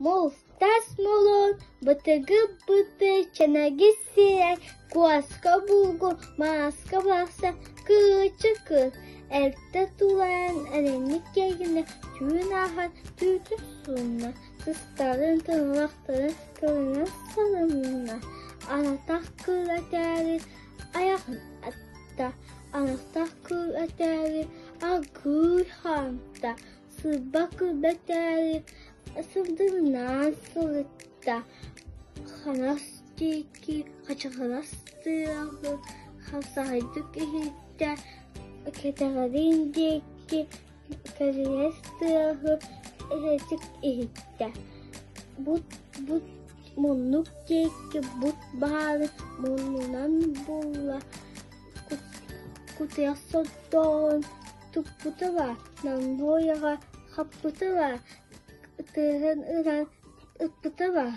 Мултас мулун, бытыгы быты, чэнэгис сирэй, куоска булгу, мааска бахса, кыыча кыыс, эрдэ тулайан эрэнник кэргэнэ түүн ааһан түүтүн суунна, сыстарын тыллахтарын тылынан салынна, анатах кыыл этээри айаҕын атта, анатах кыыл этээри аргыый хаамта, Сырба кылбэтээри сырдыгынаан сырытта, хаҥас диэки хачыгырас тыаһы хапсаҕайдык иһиттэ, кэтэҕэрин диэки кэриэс тыаһы эһэтик иһиттэ. Бут-бут муннук диэки бут баарын муннунан булла, кутуйах сордооҕун Туппута баар, Монголияҕа хаппыта баар, тыаһын ылан ыппыта баар.